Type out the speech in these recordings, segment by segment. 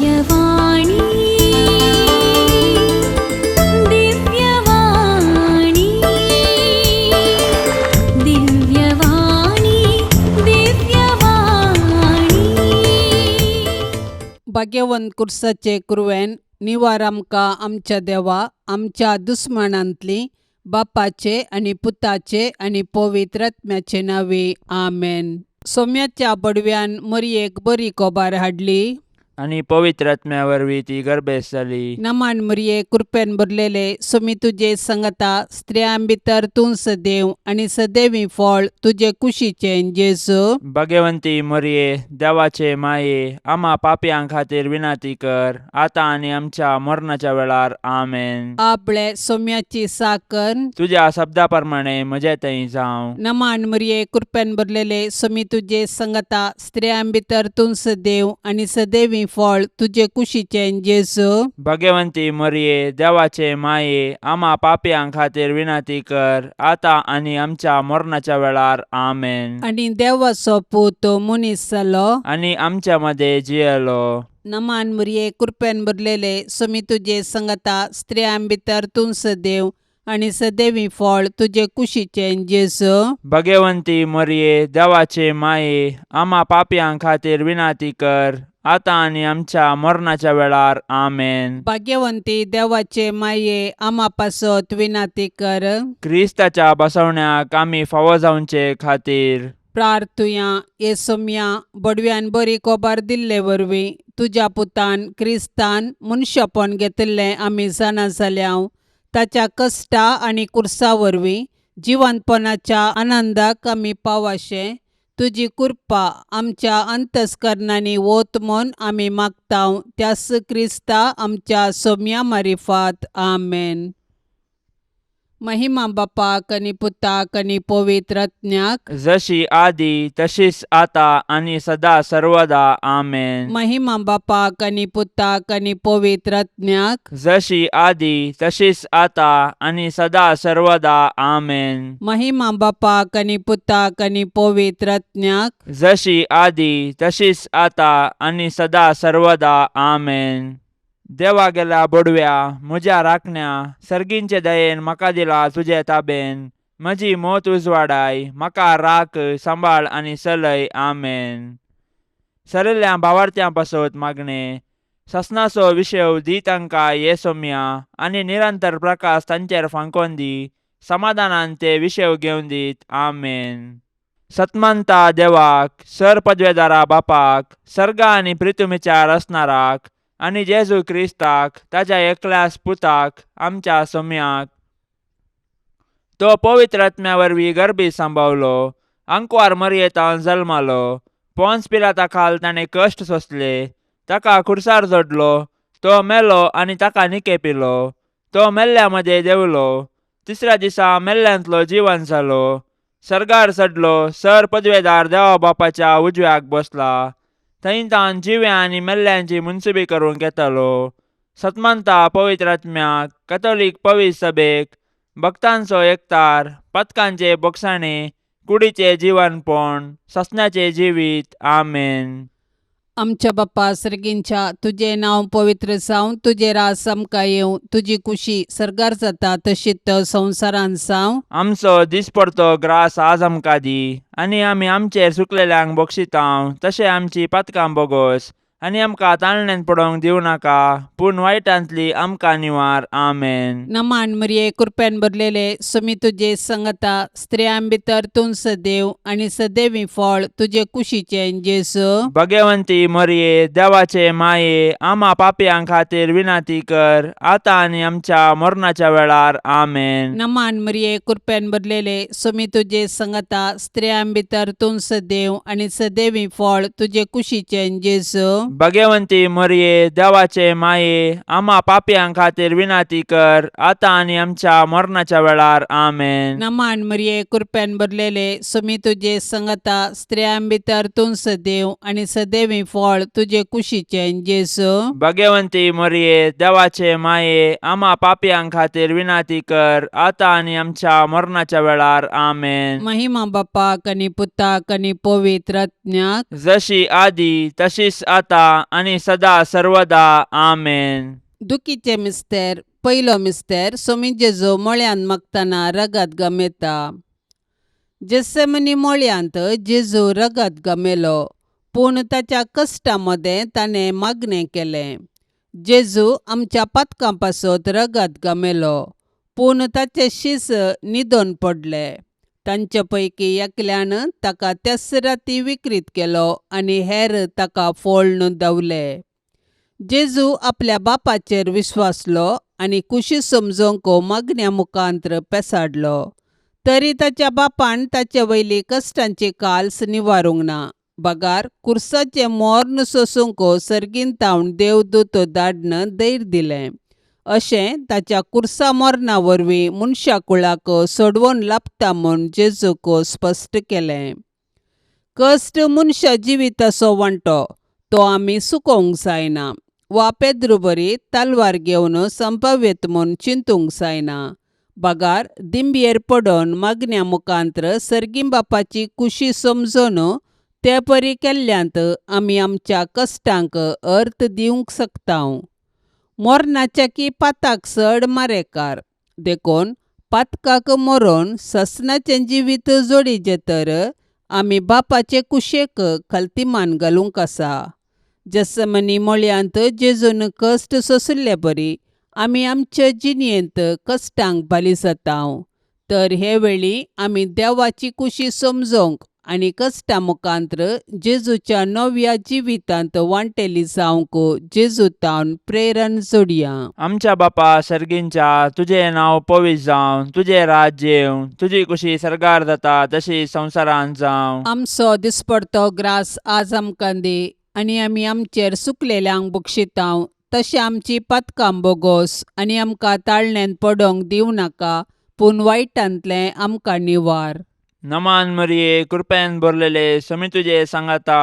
दिव्यवाणी, दिव्यवाणी, दिव्यवाणी, दिव्यवाणी. भाग्यवंत कुर्साचे कुरवेन निवार आमकां आमच्या देवा आमच्या दुस्मानांतली बापाचे आनी पुताचे आनी पवित्र आत्म्याचे नांवे आमेन. सोम्याच्या बडव्यान मरयेक बरी कोबार हाडली आनी पवित्र आत्म्या वरवीं ती गर्भेस्त जाली. नमान मरये, कृपेन भरलेले, सोमी तुजे संगता, स्त्रियां भितर तूं सदैव आनी सदैवी फळ तुजे कुशीचें जेजू. भगवंती मरये, देवाचे माये, आमा पापयां खातीर विनंती कर, आतां आनी आमच्या मरणाच्या वेळार. आमेन. आपले सोम्याची साकर. तुज्या शब्दा प्रमाणे म्हजे थंय जावं. नमान मरये, कृपेन भरलेले, सोमी तुजे संगता, स्त्रियां भितर तूं सदैव आनी सदैवी फळ तुजे कुशीचें जेजू. भगवंती मरये, देवाचे माये, आमा पापयां खातीर विनंती कर, आतां आनी आमच्या मरणाच्या वेळार. आमेन. आनी देवाचो पूत मनीस जालो आनी आमच्या मदें जियेलो. नमान मरये, कृपेन भरलेले, सोमी तुजे संगता, स्त्रियां भितर तूं सदैव आनी सदैवी फळ तुजे कुशीचें जेजू. भगवंती मरये, देवाचे माये, आमा पापयां खातीर विनंती कर, आतां आनी आमच्या मरणाच्या वेळार. आमेन. भाग्यवंती देवाचे माये, आमा पासत विनंती कर. क्रिस्ताच्या बसवण्याक आमी फावो जावचे खातीर प्रार्थुया. हे सोम्या, बडव्यान बरी कोबार दिल्ले वरवीं तुज्या पुतान क्रिस्तान मनशापण घेतिल्लें आमी जाणा जाल्या. ताच्या कश्टा आनी कुर्सा वरवीं जिवंतपणाच्या आनंदाक आमी पावाशें तुजी कृपा आमच्या अंतस्करणांनी वत म्हूण आमी मागता, त्यास क्रिस्ता आमच्या सोम्या मारिफात. आमेन. महिमा बापाक आनी पुताक आनी पवित्र आत्म्याक. जशी आदी तशीच आता आनी सदा सर्वदा. आमेन. महिमा बापाक आनी पुताक आनी पवित्र आत्म्याक. जशी आदी तशीच आता आनी सदा सर्वदा. आमेन. महिमा बापाक आनी पुताक आनी पवित्र आत्म्याक. जशी आदी तशीच आता आनी सदा सर्वदा. आमेन. देवा गेल्या बडव्या, म्हज्या राखण्या, सर्गींचे दयेन म्हाका दिला तुजे ताबेन. म्हजी मोत उजवाडाय, म्हाका राख, सांबाळ आनी चलय. आमेन. सरिल्ल्या भावार्थ्यां पासत मागणें. ससनाचो विशेव दी तांकां ये सोम्या आनी निरंतर प्रकाश तांचेर फांकोन दी. समाधानान ते विशेव घेवन दीत. आमेन. सतमंता देवाक, सर पदवेदारा बापाक, सर्गा आनी प्रितुमीच्या रचणाराक आनी जेजू क्रिस्ताक ताच्या एकल्याच पुताक, आमच्या सोम्याक, तो पवित्र आत्म्या वरवीं गर्भी सांबावलो, आंकवार मरयेतान जल्मालो, पोन्स पिलाता खाल ताणें कश्ट सोंसले, ताका खुर्सार जोडलो, तो मेलो आनी ताका निकेपिलो, तो मेल्ल्या मदें देंवलो, तिसऱ्या दिसा मेल्ल्यांतलो जिवन जालो, सर्गार चडलो, सर पदवेदार देवा बापाच्या उजव्याक बसला, थंय तावन जिव्या आनी मेल्ल्यांची मुनसुबी करूंक येतालो. सतमंता पवित्र आत्म्याक, कथोलीक पवित्र सभेक, भक्तांचो एकतार, पथकांचे बोगसाणे, कुडीचे जिवनपण, ससण्याचे जिवीत. आमेन. आमच्या बाप्पा सर्गींच्या, तुजें नांव पवित्र जावं, तुजें राज आमकां येवं, तुजी कुशी सर्गार जाता तशीच संवसारांत जावं. आमचो दिसपडतो ग्रास आज आमकां दी आनी आमी आमचेर चुकलेल्यांक बक्षितांव तशें आमची पातकां बोगोस आनी आमकां ताळण्यांत पडोवंक दिवं नाका, पूण वायटांतली आमकां निवार. आमेन. नमान मरिये, कृपेन भरलेले, सुमी तुजे संगता, स्त्रियां भितर तूं सदैव आनी सदैवी फळ तुजे कुशीचें जेजू. भगवंती मरिये, देवाचे माये, आमा पापयां खातीर विनंती कर, आतां आनी आमच्या मरणाच्या वेळार. आमेन. नमान मरिये, कृपेन भरलेले, सुमी तुजे संगता, स्त्रियां भितर तूं सदैव आनी सदैवी फळ तुजे कुशीचें जेजू. भगवंती मरिये, देवाचे माये, आमा पापयां खातीर विनंती कर, आतां आनी आमच्या मरणाच्या वेळार. आमेन. नमान मरिये, कृपेन भरलेले, सुमी तुजे संगता, स्त्रियां भितर तूं सदैव आनी सदैवी फळ तुजे कुशीचें जेजू. भगवंती मरिये, देवाचे माये, आमा पापयां खातीर विनंती कर, आतां आनी आमच्या मरणाच्या वेळार. आमेन. महिमा बापाक आनी पुताक आनी पवित्र आत्म्याक. जशी आदी तशीच आता आतां आनी सदा सर्वदा. आमेन. दुखीचे मिस्तेर. पयलो मिस्तेर. सोमी जेजू मळ्यांत मागतना रगत गमेता. जेसेमनी मळ्यांत जेजू रगत गमेलो, पूण ताच्या कश्टा मदें ताणें मागणें केलें. जेजू आमच्या पातकां पासत रगत गमेलो, पूण ताचे शीस न्हिदोन पडले. तांचे पैकी एकल्यान ताका त्याच राती विक्रीत केलो आनी हेर ताका फोळ्ण धांवले. जेजू आपल्या बापाचेर विश्वासलो आनी कुशी समजोवंक मागण्या मुखांत्र पेसाडलो. तरी ताच्या बापान ताचे वयली कश्टांची काल्स निवारूंक ना, बगार कुर्साचें मोर्न सोसूंक सर्गीन तावन देवदूत धाडन धैर्य दिलें. अशें ताच्या कुर्सा मरणा वरवीं मनशा कुळाक सोडवण लाबता म्हूण जेजूक स्पश्ट केलें. कश्ट मनशा जिविताचो वांटो, तो आमी चुकोवंक जायना वा पेद्रू बरी तलवार घेवन संपाव्यत म्हूण चिंतूंक जायना, बगार दिंबयेर पडोन मागण्या मुखांत्र सर्गीं बापाची कुशी समजून ते परी केल्ल्यांत आमी आमच्या कश्टांक अर्थ दिवंक शकता. मरणाच्या की पाताक चड मारेकार, देखून पातकाक मरोन ससनाचें जिवीत जोडीचें तर आमी बापाचे कुशेक खलतीमान घालूंक आसा. जसमनी मळयांत जेजून कश्ट सोंशिल्ले बरी आमी आमचे जिणेंत कश्टांक बाली जाता. तर हे वेळी आमी देवाची कुशी समजोवंक आनी कश्टा मुखांत्र जेजूच्या नव्या जिवितांत वांटेली जावंक जेजू तावन प्रेरण जोडया. आमच्या बापा सर्गींच्या, तुजें नांव पवित्र जावं, तुजें राज्य येवं, तुजी कुशी सर्गार जाता तशी संवसारांत जावं. आमचो दिसपडतो ग्रास आज आमकां दी आनी आमी आमचेर सुकलेल्यांक बक्षितांव तशें आमची पातकां बोगोस आनी आमकां ताळण्यांत पडोंक दिवं नाका, पूण वायटांतलें आमकां निवार. नमान मरिये, कृपेन भरलेले, समी तुजे सांगाता,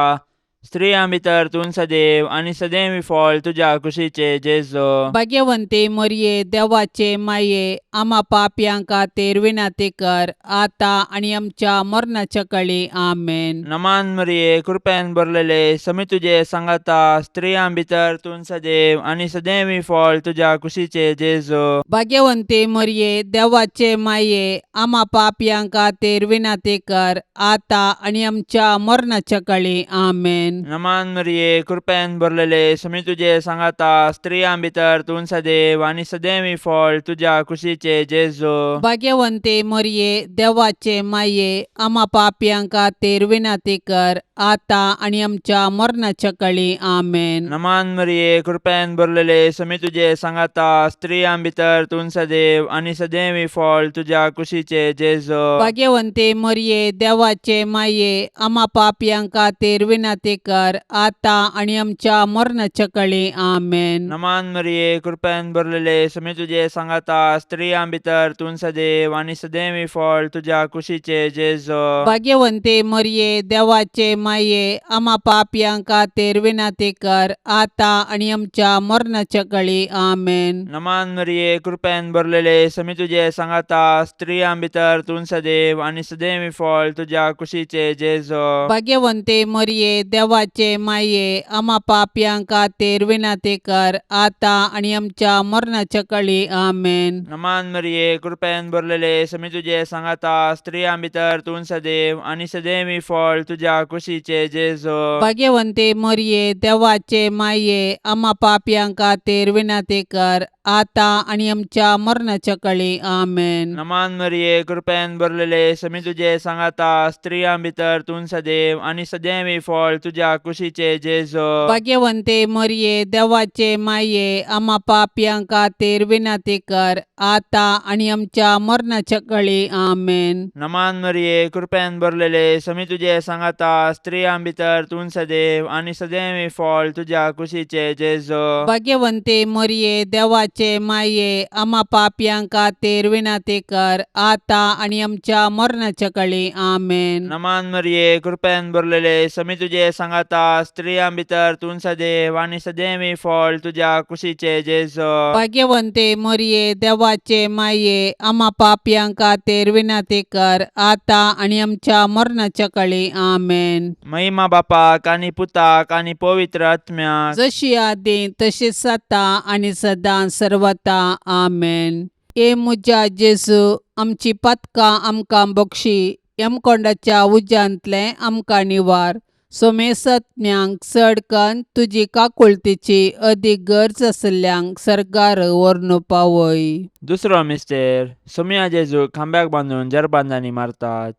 स्त्रियां भितर तूं सदैव आनी सदैव फळ तुज्या कुशीचे जेजो. भाग्यवंती मरिये, देवाचे माये, आमा पापयां खातीर विनंती कर, आतां आनी आमच्या मरणाच्या कळी. आमेन. नमान मरिये, कृपेन भरलेले, समी तुजे सांगाता, स्त्रियां भितर तूं सदैव आनी सदैव फळ तुज्या कुशीचे जेजो. भाग्यवंती मरिये, देवाचे माये, आमा पापयां खातीर विनंती कर, आतां आनी आमच्या मरणाच्या कळी. आमेन. नमान मरिये, कृपेन भरलेले, समी तुजे सांगाता, स्त्रियां भितर तूं सदैव आनी सदैव फळ तुज्या कुशीचे जेजो. भाग्यवंती मरिये, देवाचे माये, आमा पापयां खातीर विनंती कर, आतां आनी आमच्या मरणाच्या कळी. आमेन. नमान मरिये, कृपेन भरलेले, समी तुजे सांगाता, स्त्रियां भितर तूं सदैव आनी सदैव फळ तुज्या कुशीचे जेजो. भाग्यवंती मरिये, देवाचे माये, आमा पापयां खातीर विनंती कर, आतां आनी आमच्या मरणाच्या कळी. आमेन. नमान मरिये, कृपेन भरलेले, समी तुजे सांगाता, स्त्रियां भितर तूं सदैव आनी सदैव फळ तुज्या कुशीचे जेजो. भाग्यवंती मरिये, देवाचे माये, आमा पापयां खातीर विनंती कर, आतां आनी आमच्या मरणाच्या कळी. आमेन. नमान मरिये, कृपेन भरलेले, समी तुजे सांगाता, स्त्रियां भितर तूं सदैव आनी सदैव फळ तुज्या कुशीचे जेजो. भाग्यवंती मरिये, देवाचे माये, आमा पापयां खातीर विनंती कर, आतां आनी आमच्या मरणाच्या कळी. आमेन. नमान मरिये, कृपेन भरलेले, समी तुजे सांगाता, स्त्रियां भितर तूं सदैव आनी सदैव फळ तुज्या कुशीचे जेजो. भाग्यवंती मरिये, देवाचे माये, आमा पापयां खातीर विनंती कर, आतां आनी आमच्या मरणाच्या कळी. आमेन. नमान मरिये, कृपेन भरलेले, समी तुजे सांगाता, स्त्रियां भितर तूं सदैव आनी सदैव फळ तुज्या कुशीचे जेजो. भाग्यवंती मरिये, देवाचे माये, आमा पापयां खातीर विनंती कर, आतां आनी आमच्या मरणाच्या कळी. आमेन. नमान मरिये, कृपेन भरलेले, समी तुजे सांगाता, स्त्रियां भितर तूं सदैव आनी सदैव फळ तुज्या कुशीचे जेजो. भाग्यवंती मरिये, देवाचे देवाचे माये आमा पापयां खातीर विनंती कर आतां आनी आमच्या मरणाच्या कळी. आमेन. नमान मरिये, कृपेन भरलेले, समी तुजे सांगाता, स्त्रियां भितर तूं सदैव आनी सदैवी फळ तुज्या कुशीचे जेजो. भाग्यवंते मोरये, देवाचे माये, आमा पापयां खातीर विनंती कर आतां आनी आमच्या मरणाच्या कळी. आमेन. महिमा बापाक आनी पुताक आनी पवित्र आत्म्याक. जशी आदी तशीच आतां आनी सदां सर्वता. आमेन. ए म्हज्या जेजू, आमची पातकां आमकां बक्षी, यमकोंडाच्या उज्यांतलें आमकां निवार, सोमेसत्म्यांक चड कन्न तुजी काकुळतीची अदीक गरज आशिल्ल्यांक सर्गार व्हरून पावय. दुसरो मिस्तेर. सोमया जेजूक खांब्याक बांदून जरबांदांनी मारतात.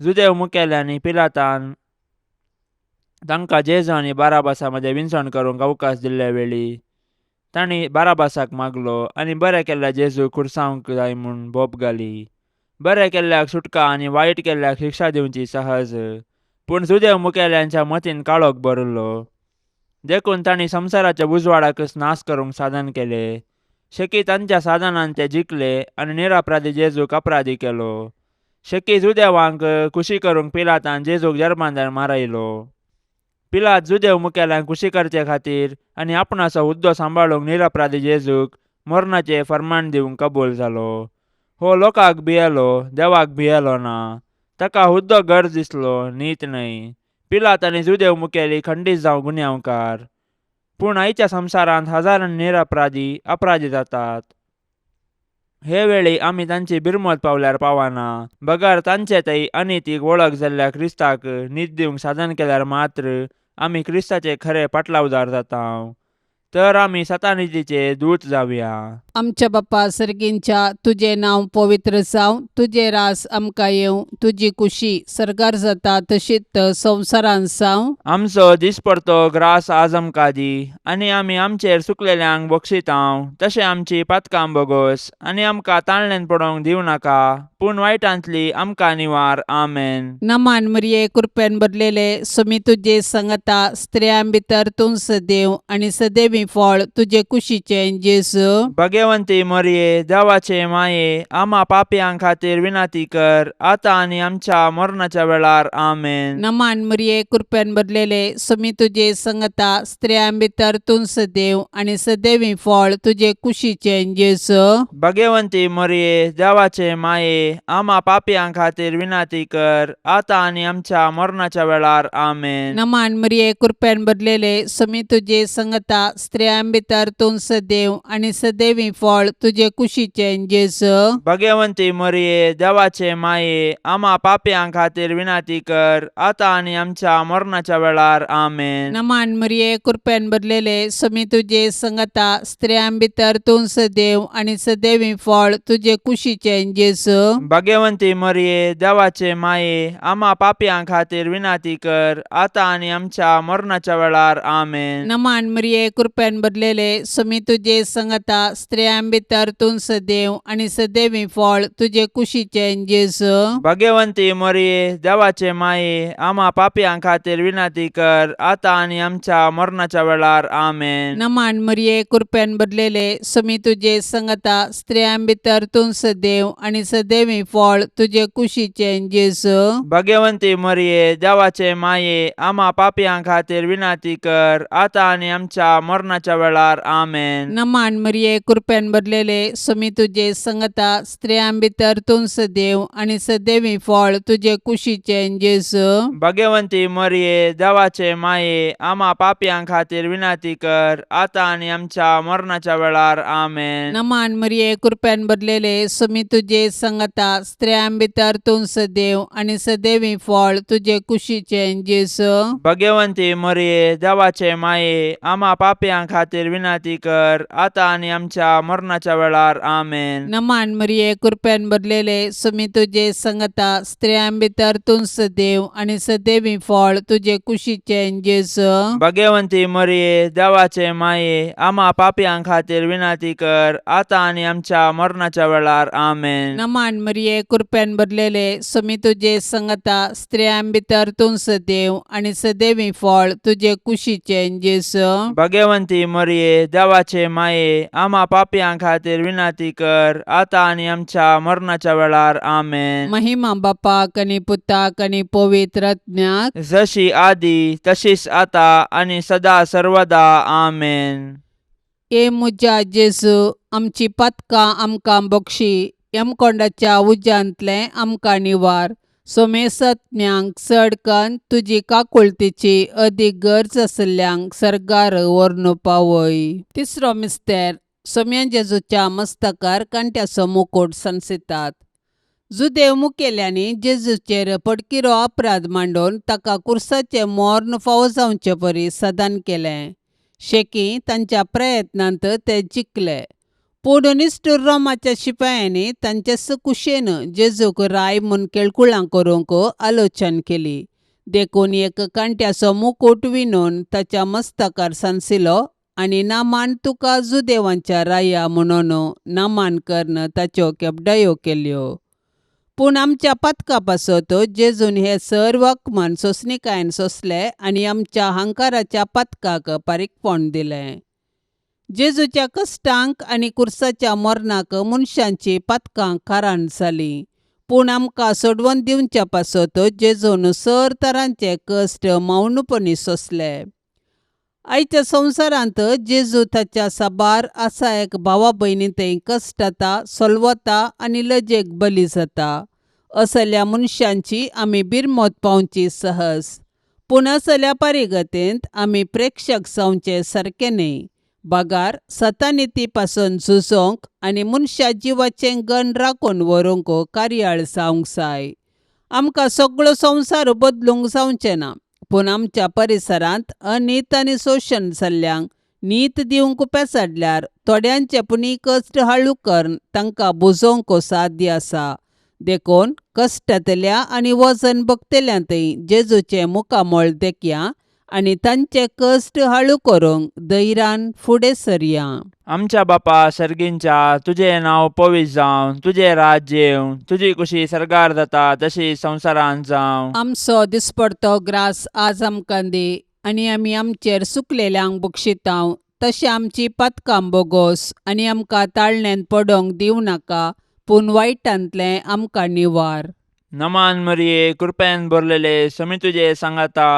जुदेव मुखेल्यांनी पिलातान तांकां जेजू आनी बाराबासा मदें विनसण करूंक अवकाश दिल्ले वेळी तांणी बाराबासाक मागलो आनी बरें केल्ल्या जेजूक खुर्सावंक जाय म्हूण बोब घाली. बरें केल्ल्याक सुटका आनी वायट केल्ल्याक शिक्षा दिवची सहज, पूण जुदेव मुखेल्यांच्या मतीन काळोख भरिल्लो, देखून तांणी संवसाराच्या उजवाडाकच नाश करूंक साधन केलें. शेकी तांच्या साधनान ते जिखले आनी निरपराधी जेजूक अपराधी केलो. शेकी जुदेवांक खुशी करूंक पिलातान जेजूक जर्मांदार मारयलो. पिलात जुदेव मुखेल्यांक खुशी करचे खातीर आनी आपणाचो हुद्दो सांबाळूंक निरपराधी जेजूक मरणाचें फर्मान दिवंक कबूल जालो. हो लोकांक भियेलो, देवाक भियेलो ना. ताका हुद्दो गरज दिसलो, नीत न्हय. पिलात आनी जुदेव मुखेली खंडीत जावं गुन्यांवकार, पूण आयच्या संवसारांत हजारांनी निरपराधी अपराधी जातात. हे वेळी आमी तांची बिरमत पावल्यार पावना, बगर तांचे थंय अनितीक वळख जाल्ल्या क्रिस्ताक नीत दिवंक साधन केल्यार मात्र आमी क्रिस्ताचे खरे पाटलावदार जाता, तर आमी सतानितीचे दूत जावया. आमच्या बापा सर्गींच्या, तुजें नांव पवित्र जावं, तुजें रास आमकां येवं, तुजी कुशी सर्गार जाता तशीच संवसारांत जावं. आमचो दिसपडतो ग्रास आज आमकां दी, आनी आमी आमचेर चुकलेल्यांक बक्षितांव तशें आमची पातकां बोगोस, आनी आमकां ताळणेन पडोवंक दिवं नाका, पूण वायटांतली आमकां निवार. आमेन. नमान मरिये, कृपेन भरलेले, सुमी तुजे संगता, स्त्रियां भितर तूं सदैव आनी सदैवी फळ तुजे कुशीचें जेजू. भगवंती मरिये, देवाचे माये, आमा पापयां खातीर विनंती कर आतां आनी आमच्या मरणाच्या वेळार. आमेन. नमान मरिये, कृपेन भरलेले, सुमी तुजे संगता, स्त्रियां भितर तूं सदैव आनी सदैवी फळ तुजे कुशीचें जेजू. भगवंती मरिये, देवाचे माये, आमा पापयां खातीर विनंती कर आतां आनी आमच्या मरणाच्या वेळार. आमेन. नमान मरिये, कृपेन भरलेले, सुमी तुजे संगता, स्त्रियां भितर तूं सदैव आनी सदैवी फळ तुजे कुशीचें जेजू. भगवंती मरिये, देवाचे माये, आमा पापयां खातीर विनंती कर आतां आनी आमच्या मरणाच्या वेळार. आमेन. नमान मरिये, कृपेन भरलेले, सुमी तुजे संगता, स्त्रियां भितर तूं सदैव आनी सदैवी फळ तुजे कुशीचें जेजू. भगवंती मरिये, देवाचे माये, आमा पापयां खातीर विनंती कर आतां आनी आमच्या मरणाच्या वेळार. आमेन. नमान मरिये, कृपेन भरलेले, सुमी तुजे संगता, स्त्रियां भितर तूं सदैव आनी सदैवी फळ तुजे कुशीचें जेजू. भगवंती मरिये, देवाचे माये, आमा पापयां खातीर विनंती कर आतां आनी आमच्या मरणाच्या वेळार. आमेन. नमान मरिये, कृपेन भरलेले, सुमी तुजे संगता, स्त्रियां भितर तूं सदैव आनी सदैवी फळ तुजे कुशीचें जेजू. भगवंती मरिये, देवाचे माये, आमा पापयां खातीर विनंती कर आतां आनी आमच्या मरणाच्या वेळार. आमेन. नमान मरिये, कृपेन भरलेले, सुमी तुजे संगता, स्त्रियां भितर तूं सदैव आनी सदैवी फळ तुजे कुशीचें जेजू. भगवंती मरिये, देवाचे माये, आमा पापयां खातीर विनंती कर आतां आनी आमच्या मरणाच्या वेळार. आमेन. नमान मरिये, कृपेन भरलेले, सुमी तुजे संगता, स्त्रियां भितर तूं सदैव आनी सदैवी फळ तुजे कुशीचें जेजू. भगवंती मरिये, देवाचे माये, आमा पापयां खातीर विनंती कर आतां आनी आमच्या मरणाच्या वेळार. आमेन. नमान मरिये, कृपेन भरलेले, सुमी तुजे संगता, स्त्रियां भितर तूं सदैव आनी सदैवी फळ तुजे कुशीचें जेजू. भगवंती मरिये, देवाचे माये, आमा पापयां खातीर विनंती कर आतां आनी आमच्या मरणाच्या वेळार. आमेन. नमान मरिये, कृपेन भरलेले, सुमी तुजे संगता, स्त्रियां भितर तूं सदैव आनी सदैवी फळ तुजे कुशीचें जेजू. भगवंती भाग्यवंती मरिये देवाचे माये आमा पापयां खातीर विनंती कर आतां आनी आमच्या मरणाच्या वेळार. आमेन. महिमा बापाक आनी पुताक आनी पवित्र आत्म्याक. जशी आदी तशीच आता आनी सदा सर्वदा. आमेन. ए म्हज्या जेजू, आमची पातकां आमकां बक्षी, यमकोंडाच्या उज्यांतलें आमकां निवार, सोमेसत्म्यांक चड कन्न तुजी काकुळतीची अदीक गरज आशिल्ल्यांक सर्गार व्हरून पावय. तिसरो मिस्तेर. सोम्या जेजूच्या मस्तकार कांट्याचो मुकूट सांसितात. जुदेव मुखेल्यांनी जेजूचेर पडकिरो अपराध मांडून ताका कुर्साचें मर्ण फावो जावचे परी सदान केलें. शेकी तांच्या प्रयत्नांत ते जिखले, पूण निश्ठूर रोमाच्या शिपायांनी तांचे कुशेन जेजूक राय म्हूण केळकुळां करूंक आलोचन केली. देखून एक कांट्याचो मुकूट विणून ताच्या मस्तकार सांसिलो आनी नामान तुका जुदेवांच्या राया म्हणून नामान करून ताच्यो केपडायो केल्यो. पूण आमच्या पातका पासत जेजून हे सर्व अपमान सोंसणिकायेन सोंसले आनी आमच्या हंकाराच्या पातकाक पारीकपण दिलें. जेजूच्या कश्टांक आनी कुर्साच्या मरणाक मनशांची पातकां कारण जालीं, पूण आमकां सोडवून दिवच्या पासत जेजून सर तरांचे कश्ट मौनपणी सोंसले. आयच्या संवसारांत जेजू ताच्या साबार आसा एक भावा भयणी थंय कश्टता, सोलवता आनी लजेक बली जाता. असल्या मनशांची आमी बिरमत पावची सहज, पूण असल्या परिगतेंत आमी प्रेक्षक जावचे सारकें न्हय, बगार सतानिती पासून झुजोंक आनी मनशा जिवाचें गण राखून व्हरूंक कार्याळ जावंक जाय. आमकां सगळो संवसार बदलूंक जावचें ना, पूण आमच्या परिसरांत अनीत आनी शोशण जाल्ल्यांक नीत दिवंक पेसाडल्यार थोड्यांचे पुणी कश्ट हाळू करून तांकां बुजोवंक साध्य आसा. देखून कश्टांतल्या आनी वजन भोगतल्या थंय जेजूचें मुखामळ देखया आनी तांचे कश्ट हाळू करूंक धैर्यान फुडें सरया. आमच्या बापा सर्गींच्या, तुजें नांव पवित्र जावं, तुजें राज्य येवं, तुजी कुशी सर्गार जाता तशी संवसारांत जावं. आमचो दिसपडतो ग्रास आज आमकां दी आनी आमी आमचेर सुकलेल्यांक बक्षितांव तशें आमची पातकां बोगोस आनी आमकां ताळण्यांत पडोंक दिवं नाका, पूण वायटांतलें आमकां निवार. नमान मरिये, कृपेन भरलेले, समी तुजे सांगाता,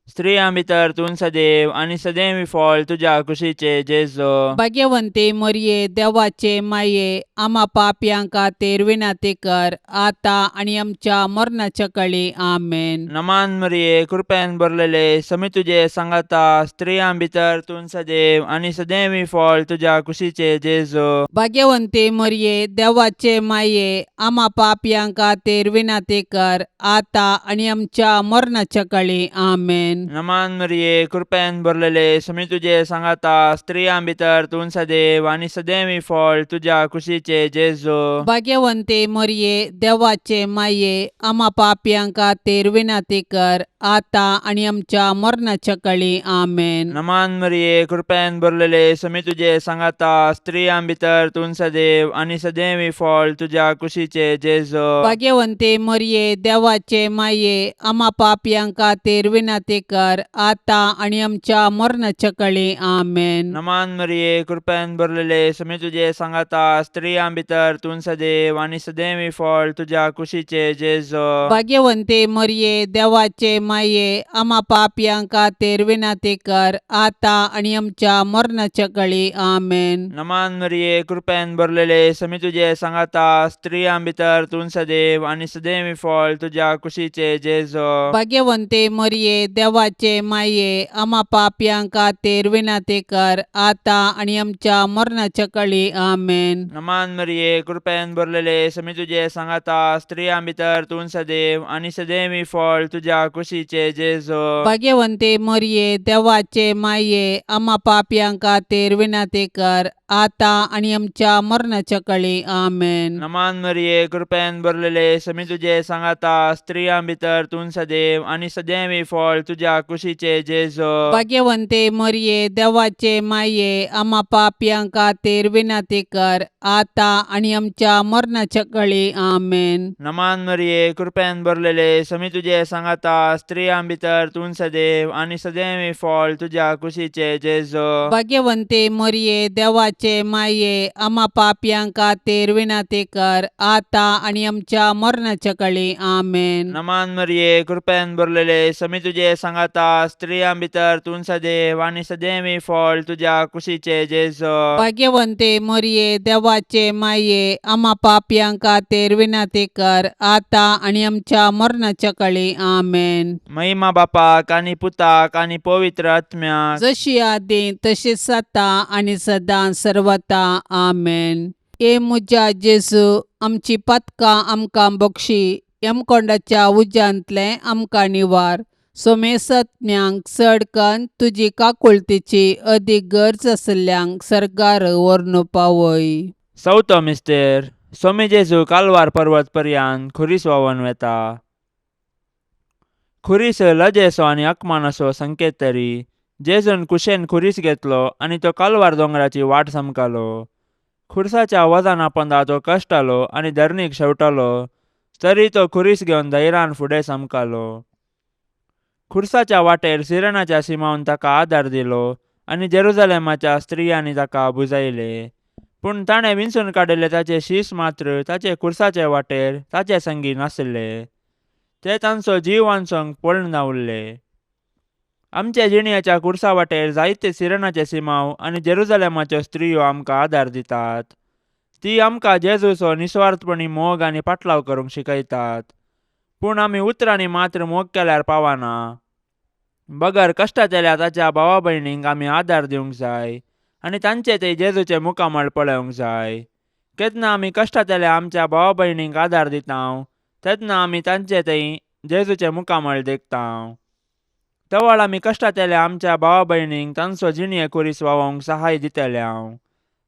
स्त्रियां भितर तूं सदैव आनी सदैव फळ तुज्या कुशीचे जेजो. भाग्यवंती मरिये, देवाचे माये, आमा पापयां खातीर विनंती कर आतां आनी आमच्या मरणाच्या कळी. आमेन. नमान मरिये, कृपेन भरलेले, समी तुजे सांगाता, स्त्रियां भितर तूं सदैव आनी सदैव फळ तुज्या कुशीचे जेजो. भाग्यवंती मरिये, देवाचे माये, आमा पापयां खातीर विनंती कर आतां आनी आमच्या मरणाच्या कळी. आमेन. नमान मरिये, कृपेन भरलेले, समी तुजे सांगाता, स्त्रियां भितर तूं सदैव आनी सदैव फळ तुज्या कुशीचे जेजो. भाग्यवंती मरिये, देवाचे माये, आमा पापयां खातीर विनंती कर आतां आनी आमच्या मरणाच्या कळी. आमेन. नमान मरिये, कृपेन भरलेले, समी तुजे सांगाता, स्त्रियां भितर तूं सदैव आनी सदैव फळ तुज्या कुशीचे जेजो. भाग्यवंती मरिये, देवाचे माये, आमा पापयां खातीर विनंती कर आतां आनी आमच्या मरणाच्या कळी. आमेन. नमान मरिये, कृपेन भरलेले, समी तुजे सांगाता, स्त्रियां भितर तूं सदैव आनी सदैव फळ तुज्या कुशीचे जेजो. भाग्यवंती मरिये, देवाचे माये, आमा पापयां खातीर विनंती कर आतां आनी आमच्या मरणाच्या कळी. आमेन. नमान मरिये, कृपेन भरलेले, समी तुजे सांगाता, स्त्रियां भितर तूं सदैव आनी सदैव फळ तुज्या कुशीचे जेजो. भाग्यवंती मरिये, देवाचे माये, आमा पापयां खातीर विनंती कर आतां आनी आमच्या मरणाच्या कळी. आमेन. नमान मरिये, कृपेन भरलेले, समी तुजे सांगाता, स्त्रियां भितर तूं सदैव आनी सदैव फळ तुज्या कुशीचे जेजो. भाग्यवंती मरिये, देवाचे माये, आमा पापयां खातीर विनंती कर आतां आनी आमच्या मरणाच्या कळी. आमेन. नमान मरिये, कृपेन भरलेले, समी तुजे सांगाता, स्त्रियां भितर तूं सदैव आनी सदैव फळ तुज्या तुज्या कुशीचे जेजो. भाग्यवंते मरये, देवाचे माये, आमा पापयां खातीर विनंती कर, आतां आनी आमच्या मरणाच्या कळी. आमेन. नमान मरिये, कृपेन भरलेले, समी तुजे सांगाता, स्त्रियां भितर तूं सदैव आनी सदैव फळ तुज्या कुशीचे जेजो. भाग्यवंते मरये, देवाचे माये, आमा पापयां खातीर विनंती कर, आतां आनी आमच्या मरणाच्या कळी. आमेन. नमान मरिये, कृपेन भरलेले, समी तुजे सांगाता, स्त्रियां भितर तूं सदैव आनी सदैव फळ तुज्या कुशीचे जेजो. भाग्यवंते मरये, देवाचे माये, आमा पापयां खातीर विनंती कर, आतां आनी आमच्या मरणाच्या कळी. आमेन. महिमा बापाक आनी पुताक आनी पवित्र आत्म्याक. जशी आदी तशीच आतां आनी सदां सर्वता. आमेन. ए म्हज्या जेजू, आमची पातकां आमकां बक्षी, यमकोंडाच्या उज्यांतलें आमकां निवार, सोमेसत्म्यांक चड कन्न तुजी काकुळतीची अदीक गरज आशिल्ल्यांक सर्गार व्हरून पावय. चवथो मिस्तेर. सोमी जेजू कालवार पर्वत पर्यान खुरीस व्हांवन वेता. खुरीस लजेचो आनी अकमानाचो संकेत तरी जेजून कुशेन खुरीस घेतलो आनी तो कालवार दोंगराची वाट समकालो. खुरसाच्या वजना पोंदा तो कश्टालो आनी धरणीक शेवटालो, तरी तो खुरीस घेवन धैर्यान फुडें समकालो. खुरसाच्या वाटेर सिरणाच्या सिमावन ताका आदार दिलो आनी जेरुजलेमाच्या स्त्रियांनी ताका बुजायले. पूण ताणें विंचून काडिल्ले ताचे शीस मात्र ताचे खुरसाचे वाटेर ताचे संगी नासले. ते तांचो जीव वांचोवंक पळून उरले. आमच्या जिणयाच्या खुरसा वाटेर जायते सिरणाचे सिमाव आनी जेरुजलेमाच्यो स्त्रियो आमकां आदार दितात. ती आमकां जेजूचो निस्वार्थपणी मोग आनी पाटलाव करूंक शिकयतात. पूण आमी उतरांनी मात्र मोग केल्यार पावना, बगर कश्टांतल्या ताच्या भावा भयणींक आमी आदार दिवंक जाय आनी तांचे ते जेजूचे मुखामळ पळोवंक जाय. केन्ना आमी कश्टांतल्या आमच्या भावा भयणींक आदार दिता तेन्ना आमी तांचे थंय जेजूचे मुखामळ देखता. तवळ आमी कश्टांतल्या आमच्या भावा भयणींक तांचो जिणये खुरीस व्हांवोवंक सहाय दितले.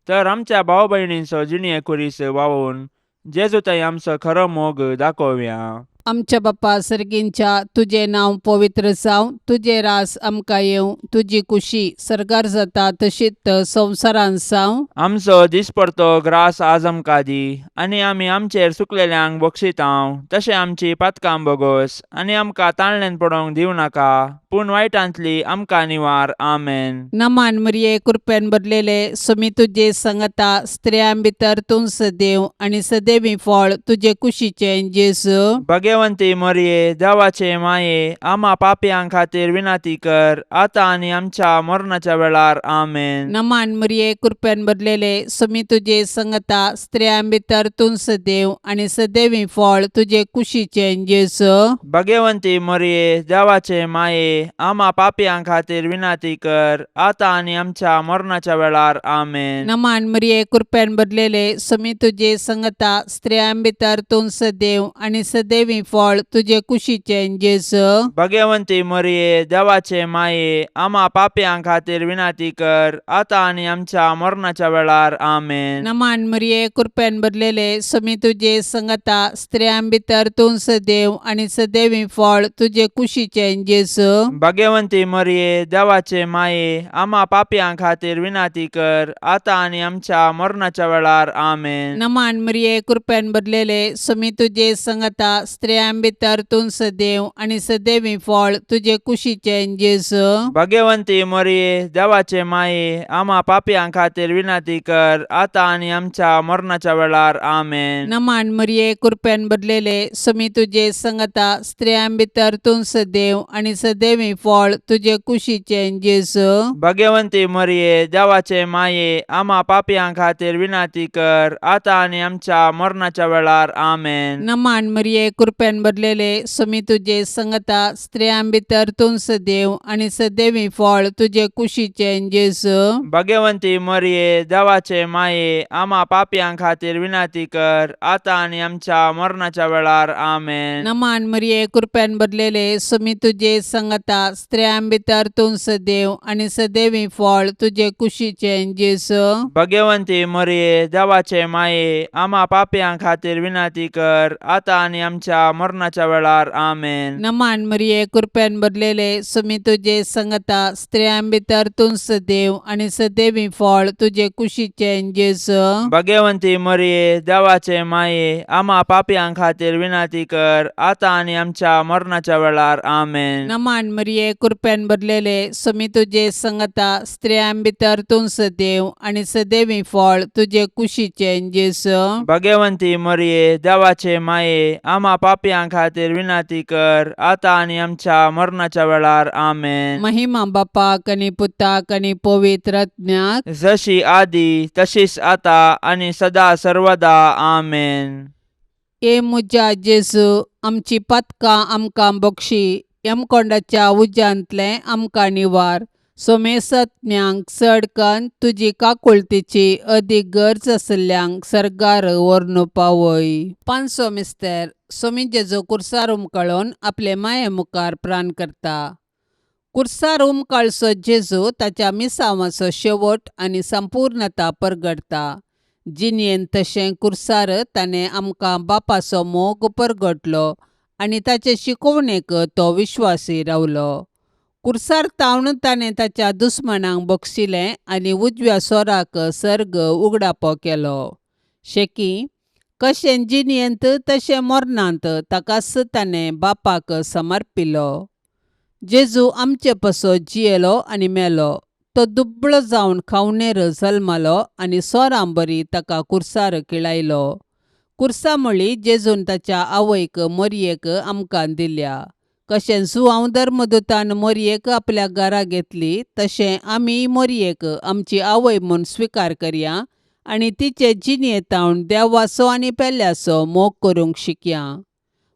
तर आमच्या भाव भयणींचो जिणये खुरीस व्हांवोवन जेजू थंय आमचो खरो मोग दाखोवया. आमच्या बाप्पा सर्गींच्या, तुजें नांव पवित्र जावं, तुजें रास आमकां येवं, तुजी कुशी सर्गार जाता तशीच संवसारांत जावं. आमचो दिसपडतो ग्रास आज आमकां दी आनी आमी आमचेर सुकलेल्यांक बक्षितांव तशें आमची पातकां बोगोस आनी आमकां ताळण्यान पडोवंक दिवं नाका, पूण वायटांतली आमकां निवार. आमेन. नमान मरिये, कृपेन भरलेले, सुमी तुजे संगता, स्त्रियां भितर तूं सदैव आनी सदैवी फळ तुजे कुशीचें जेजू. भगवंती मरिये, देवाचे माये, आमा पापयां खातीर विनंती कर, आतां आनी आमच्या मरणाच्या वेळार. आमेन. नमान मरिये, कृपेन भरलेले, सुमी तुजे संगता, स्त्रियां भितर तूं सदैव आनी सदैवी फळ तुजे कुशीचें जेजू. भगवंती मरिये, देवाचे माये, आमा पापयां खातीर विनंती कर, आतां आनी आमच्या मरणाच्या वेळार. आमेन. नमान मरिये, कृपेन भरलेले, सुमी तुजे संगता, स्त्रियां भितर तूं सदैव आनी सदैवी फळ तुजे कुशीचें जेजू. भगवंती मरिये, देवाचे माये, आमा पापयां खातीर विनंती कर, आतां आनी आमच्या मरणाच्या वेळार. आमेन. नमान मरिये, कृपेन भरलेले, सुमी तुजे संगता, स्त्रियां भितर तूं सदैव आनी सदैवी फळ तुजे कुशीचें जेजू. भगवंती मरिये, देवाचे माये, आमा पापयां खातीर विनंती कर, आतां आनी आमच्या मरणाच्या वेळार. आमेन. नमान मरिये, कृपेन भरलेले, सुमी तुजे संगता, स्त्रियां भितर तूं सदैव आनी सदैवी फळ तुजे कुशीचें जेजू. भगवंती मरिये, देवाचे माये, आमा पापयां खातीर विनंती कर, आतां आनी आमच्या मरणाच्या वेळार. आमेन. नमान मरिये, कृपेन भरलेले, सुमी तुजे संगता, स्त्रियां भितर तूं सदैव आनी सदैवी फळ तुजे कुशीचें जेजू. भगवंती मरिये, देवाचे माये, आमा पापयां खातीर विनंती कर, आतां आनी आमच्या मरणाच्या वेळार. आमेन. नमान मरिये, कृपेन भरलेले, सुमी तुजे संगता, स्त्रियां भितर तूं सदैव आनी सदैवी फळ तुजे कुशीचें जेजू. भगवंती मरिये, देवाचे माये, आमा पापयां खातीर विनंती कर, आतां आनी आमच्या मरणाच्या वेळार. आमेन. नमान मरिये, कृपेन भरलेले, सुमी तुजे संगता, स्त्रियां भितर तूं सदैव आनी सदैवी फळ तुजे कुशीचें जेजू. भगवंती मरिये, देवाचे माये, आमा पापयां खातीर विनंती कर, आतां आनी आमच्या आमच्या मरणाच्या वेळार. आमेन. नमान मरिये, कृपेन भरलेले, सुमी तुजे संगता, स्त्रियां भितर तूं सदैव आनी सदैवी फळ तुजे कुशीचें जेजू. भगवंती मरिये, देवाचे माये, आमा पापयां खातीर विनंती कर, आतां आनी आमच्या मरणाच्या वेळार. आमेन. नमान मरिये, कृपेन भरलेले, सुमी तुजे संगता, स्त्रियां भितर तूं सदैव आनी सदैवी फळ तुजे कुशीचें जेजू. भगवंती मरिये, देवाचे माये, आमा पापयां खातीर विनंती कर, आतां आनी आमच्या मरणाच्या वेळार. आमेन. महिमा बापाक आनी पुताक आनी पवित्र आत्म्याक. जशी आदी तशीच आता आनी सदा सर्वदा. आमेन. ए म्हज्या जेजू, आमची पातकां आमकां बक्षी, यमकोंडाच्या उज्यांतलें आमकां निवार, सोमेसत्म्यांक चड कन्न तुजी काकुळतीची अदीक गरज आशिल्ल्यांक सर्गार व्हरून पावय. पांचसो मिस्तर. सोमी जेजू कुर्सार उमकळून आपले माये मुखार प्राण करता. कुर्सार उमकाळचो जेजू ताच्या मिसांवाचो शेवट आनी संपूर्णता परगटता. जिणेंत तशें कुर्सार ताणें आमकां बापाचो मोग परगटलो आनी ताचे शिकोवणेक तो विश्वासी रावलो. कुर्सार तावन ताणें ताच्या दुस्मानांक बक्षिलें आनी उजव्या सोराक सर्ग उगडापो केलो. शेकी कशें जिणेंत तशें मरणांत ताकाच ताणें बापाक समर्पिलो. जेजू आमचे पासत जियेलो आनी मेलो. तो दुबळो जावन खावणेर जल्मलो आनी सोरां बरी ताका कुर्सार किळायलो. कुर्सा म्हळी जेजून ताच्या आवयक मोरयेक आमकां दिल्या. कशें जुआंव धर्मदूतान मोरयेक आपल्या घरा घेतली तशें आमी मोरयेक आमची आवय म्हूण स्विकार करया आनी तिचे जिणेंत देवाचो आनी पेल्याचो मोग करूंक शिकया.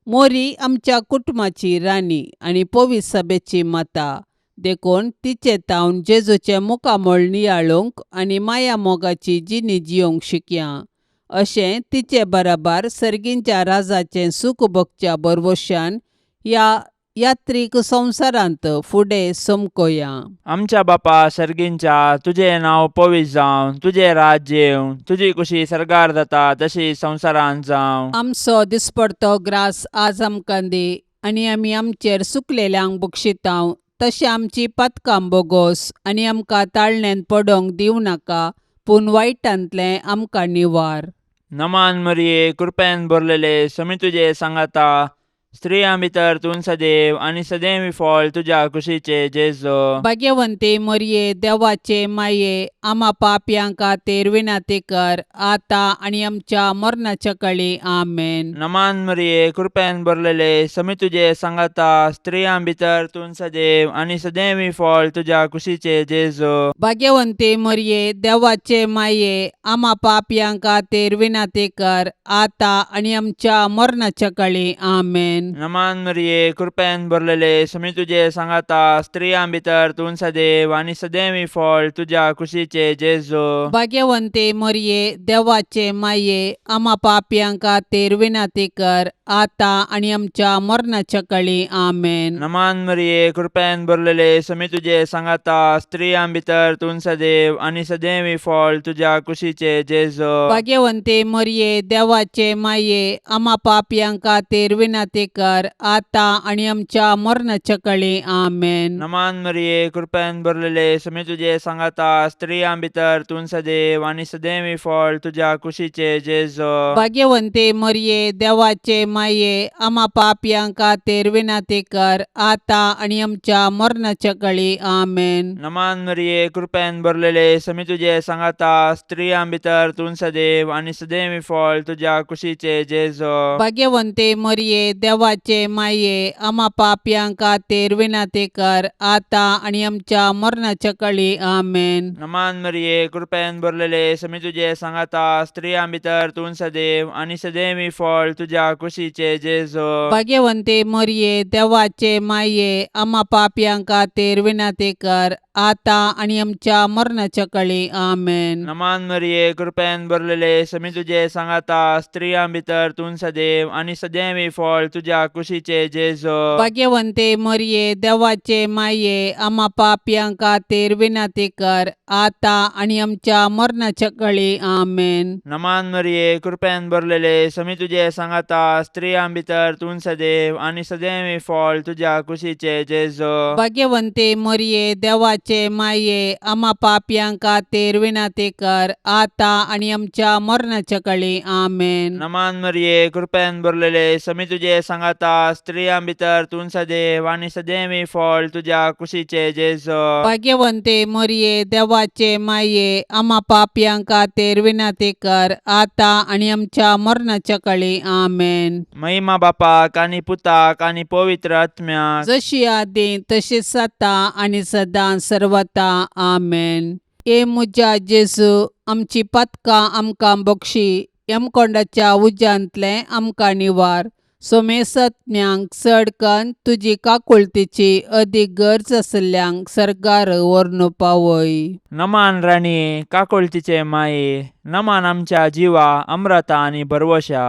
मोरी आमच्या कुटुंबाची राणी आनी पवित्र सभेची माता, देखून तिचे तावन जेजूचें मुखामळ नियाळूंक आनी माया मोगाची जिणी जियोंक शिकया. अशें तिचे बराबर सर्गींच्या राजाचें सूख भोगच्या भरवशान ह्या यात्रीक संवसारांत फुडें समकोया. आमच्या बापा सर्गींच्या, तुजें नांव पवित्र जावं, तुजें राज्य येवं, तुजी कुशी सर्गार जाता तशी संवसारांत जावं. आमचो दिसपडतो ग्रास आज आमकां दी आनी आमी आमचेर सुकलेल्यांक बक्षितांव तशें आमची पातकां बोगोस आनी आमकां ताळण्यांत पडोंक दिवं नाका, पूण वायटांतलें आमकां निवार. नमान मरिये, कृपेन भरलेले, समी तुजे सांगाता, स्त्रियां भितर तूं सदैव आनी सदैव फळ तुज्या कुशीचे जेजू. भाग्यवंती मरिये, देवाचे माये, आमा पापयां खातीर विनंती कर, आतां आनी आमच्या मरणाच्या कळी. आमेन. नमान मरिये, कृपेन भरलेले, समी तुजे सांगाता, स्त्रियां भितर तूं सदैव आनी सदैव फळ तुज्या कुशीचे जेजू. भाग्यवंती मरिये, देवाचे माये, आमा पापयां खातीर विनंती कर, आतां आनी आमच्या मरणाच्या कळी. आमेन. नमान मरिये, कृपेन भरलेले, समी तुजे सांगाता, स्त्रियां भितर तूं सदैव आनी सदैव फळ तुज्या कुशीचे जेजू. भाग्यवंती मरिये, देवाचे माये, आमा पापयां खातीर विनंती कर, आतां आनी आमच्या मरणाच्या कळी. आमेन. नमान मरिये, कृपेन भरलेले, समी तुजे सांगाता, स्त्रियां भितर तूं सदैव आनी सदैव फळ तुज्या कुशीचे जेजू. भाग्यवंती मरिये, देवाचे माये, आमा पापयां खातीर विनंती कर, आतां आनी आमच्या मरणाच्या कळी. आमेन. नमान मरिये, कृपेन भरलेले, समी तुजे सांगाता, स्त्रियां भितर तूं सदैव आनी सदैव फळ तुज्या कुशीचे जेजू. भाग्यवंती मरिये, देवाचे माये, आमा पापयां खातीर विनंती कर, आतां आनी आमच्या मरणाच्या कळी. आमेन. नमान मरिये, कृपेन भरलेले, समी तुजे सांगाता, स्त्रियां भितर तूं सदैव आनी सदैव फळ तुज्या कुशीचे जेजू. भाग्यवंती मरिये, देवाचे माये, आमा पापयां खातीर विनंती कर, आतां आनी आमच्या मरणाच्या कळी. आमेन. नमान मरिये, कृपेन भरलेले, समी तुजे सांगाता, स्त्रियां भितर तूं सदैव आनी सदैव फळ तुज्या कुशीचे जेजू. भाग्यवंती मरिये, देवाचे माये, आमा पापयां खातीर विनंती कर, आतां आनी आमच्या मरणाच्या कळी. आमेन. नमान मरिये, कृपेन भरलेले, समी तुजे सांगाता, स्त्रियां भितर तूं सदैव आनी सदैव फळ तुज्या तुज्या कुशीचे जेजो. भाग्यवंते मरये, देवाचे माये, आमा पापयां खातीर विनंती कर, आतां आनी आमच्या मरणाच्या कळी. आमेन. नमान मरिये, कृपेन भरलेले, समी तुजे सांगाता, स्त्रियां भितर तूं सदैव आनी सदैव फळ तुज्या कुशीचे जेजो. भाग्यवंते मरये, देवाचे माये, आमा पापयां खातीर विनंती कर, आतां आनी आमच्या मरणाच्या कळी. आमेन. नमान मरिये, कृपेन भरलेले, समी तुजे सांगाता, स्त्रियां भितर तूं सदैव आनी सदैव फळ तुज्या कुशीचे जेजो. भाग्यवंते मरये, देवाचे माये, आमा पापयां खातीर विनंती कर, आतां आनी आमच्या मरणाच्या कळी. आमेन. महिमा बापाक आनी पुताक आनी पवित्र आत्म्याक. जशी आदी तशीच आतां आनी सदां सर्वता. आमेन. ए म्हज्या जेजू, आमची पातकां आमकां बक्षी, यमकोंडाच्या उज्यांतलें आमकां निवार, सोमेसत्म्यांक चड कन्न तुजी काकुळतीची अदीक गरज आशिल्ल्यांक सर्गार व्हरून पावय. नमान राणये, काकुळतीचे माये, नमान आमच्या जिवा अम्रता आनी भरवशा,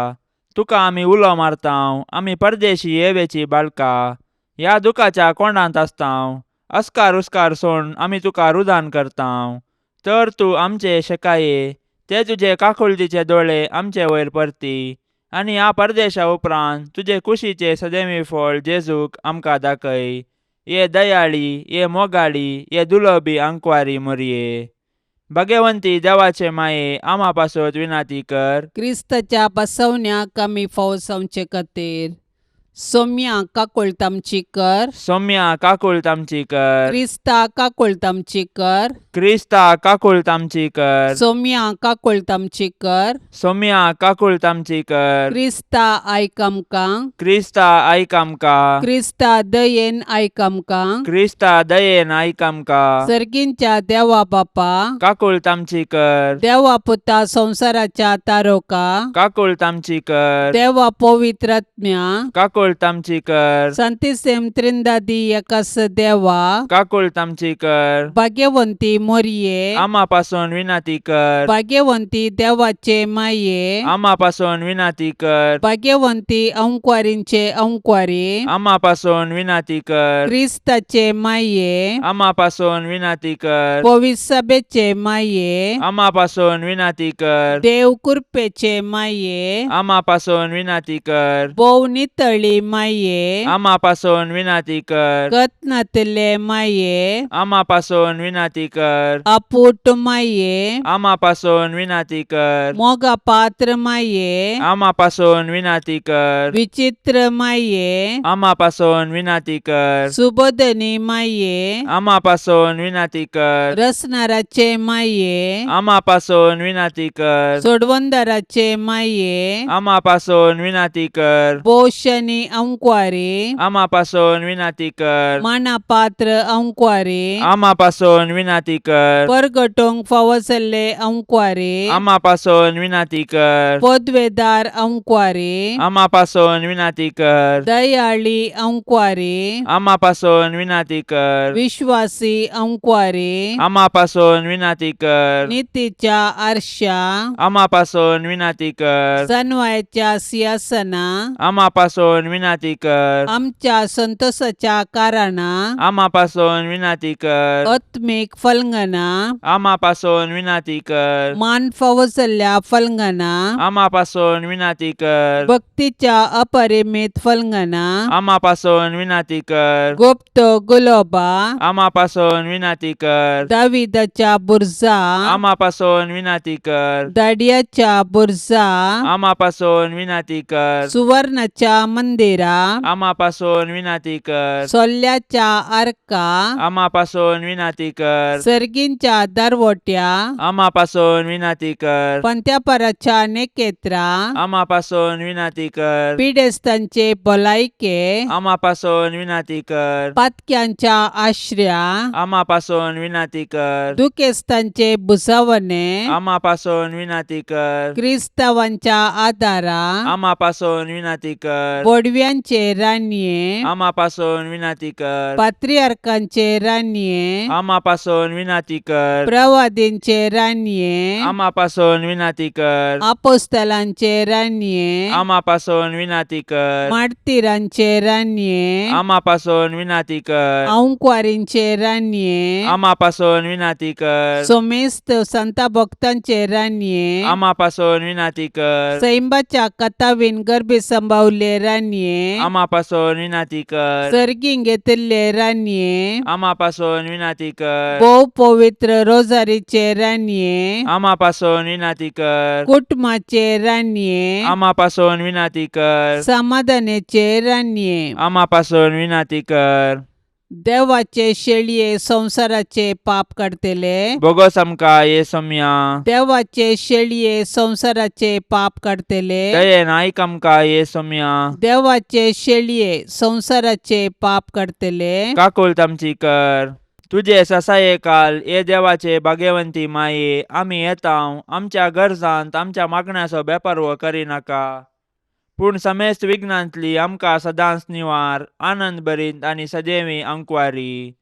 तुका आमी उलो मारतांव, आमी परदेशी येवेची बाळका ह्या दुखाच्या कोंडांत आसतांव, अस्कार उस्कार सोड आमी तुका रुदान करतांव, तर तूं आमचे शेकाये ते तुजे काकुळतीचे दोळे आमचे वयर परती आनी ह्या परदेशा उपरांत तुजे कुशीचे सदैवी फळ जेजूक आमकां दाखय. ये दयाळी, ये मोगाळी, ये दुलबी आंकवारी मोरये, भगवंती देवाचे माये, आमा पासत विनाती कर. क्रिस्ताच्या बसवण्याक आमी फावो जावचे खातीर सोम्या काकुळट आमची कर. सौम्या काकुळट आमची कर. क्रिस्ता काकुळट आमची कर. क्रिस्ता काकुळट आमची कर. सोम्या काकुळट आमची कर. सौम्या काकुळट आमची कर. क्रिस्ता आयक आमकां. क्रिस्ता आयक आमकां. क्रिस्ता दयेन आयक आमकां. क्रिस्ता दयेन आयक आमकां. सर्गींच्या देवा बापा, काकुळट आमची कर. देवा पुता संवसाराच्या तारोका, काकुळट आमची कर. देवा पवित्रात्म्या, काकुळट आमची कर. संतिसेम त्रिंदादी एकास देवा, काकुळट आमची कर. भाग्यवंती मोरये, आमा पासून विनंती कर. भाग्यवंती देवाचे माये, आमा पासून विनंती कर. भाग्यवंती अंकवारींचे अंकवारी, आमा पासून विनंती कर. क्रिस्ताचे माये, आमा पासून विनंती कर. पविसभेचे माये, आमा पासून विनंती कर. देव कृपेचे माये, आमा पासून विनंती कर. भोव नितळी माये, आमा पासून विनंती कर. कत्नातले माये, आमा पासून विनंती कर. अपूट माये, आमा पासून विनंती कर. मोगा पात्र माये, आमा पासून विनंती कर. विचित्र माये, आमा पासून विनंती कर. सुबोधनी माये, आमा पासून विनंती कर. रसनाराचे माये, आमा पासून विनंती कर. सोडवंदाराचे माये, आमा पासून विनंती कर. पोशनी अंकवारी, आमा पासून विनंती कर. मानापात्र अंकवारी, आमा पासून विनंती कर. परगटोंक फावो जाल्ले अंकवारी, आमा पासून विनंती कर. पदवेदार अंकवारी, आमा पासून विनंती कर. दयाळी अंकवारी, आमा पासून विनंती कर. विश्वासी अंकवारी, आमा पासून विनंती कर. नितीच्या आरशा, आमा पासून विनंती कर. सनवायच्या सिंहासना, आमा पासून विनंती कर. आमच्या संतोषाच्या कारणा, आमा पासून विनंती कर. आत्मीक फलंगना, आमा पासून विनंती कर. मान फावो जाल्ल्या फलंगना, आमा पासून विनंती कर. भक्तीच्या अपरिमित फलंगना, आमा पासून विनंती कर. गुप्त गुलोबा, आमा पासून विनंती कर. दाविदाच्या बुर्जा, आमा पासून विनंती कर. दाडियाच्या बुर्जा, आमा पासून विनंती कर. सुवर्णाच्या मंदिरा, आमा पासून विनंती कर. सोल्ल्याच्या आर्का, आमा पासून विनंती कर. सर्गींच्या दरवट्या, आमा पासून विनंती कर. पंत्यापराच्या नेकेत्रा, आमा पासून विनंती कर. पिडेस्तांचे भलायके, आमा पासून विनंती कर. पातक्यांच्या आश्र्या, आमा पासून विनंती कर. दुखेस्तांचे भुजावणे, आमा पासून विनंती कर. क्रिस्तावांच्या आदारा, आमा पासून विनंती कर. बोडव्या बडव्यांचे रानये आमा पासून विनाती कर. पात्रियार्कांचे रानये आमा पासून विनाती कर. प्रवादींचे रानये आमा पासून विनाती कर. आपोस्तलांचे रानये आमा पासून विनाती कर. मार्तीरांचे रानये आमा पासून विनाती कर. आंकवारींचे रानये आमा पासून विनाती कर. सोमेस्त संता भक्तांचे रानये आमा पासून विनाती कर. सैंबाच्या कथावीन गर्भी संभावले रानये आमा पासून विनाती कर. सर्गीं घेतिल्ले रानये आमा पासून विनाती कर. भोव पवित्र रोजारीचे रानये आमा पासून विनाती कर. कुटुंबाचे रानये आमा पासून विनाती कर. समाधानाचे रानये आमा पासून विनाती कर. देवाचे शेळये संवसाराचे पाप काडतले बोगोस आमकां ये सोम्या. देवाचे शेळये संवसाराचे पाप काडतले दयेन आयक आमकां ये सोम्या. देवाचे शेळये संवसाराचे पाप काडतले काकुळट आमची कर. तुजे ससाये काल ये देवाचे भाग्यवंती माये आमी येताव आमच्या गरजांत आमच्या मागण्याचो बेपर्व करिनाका पूण समेस्त विघ्नांतली आमकां सदांच निवार आनंद भरीत आनी सदैवी अंकवारी.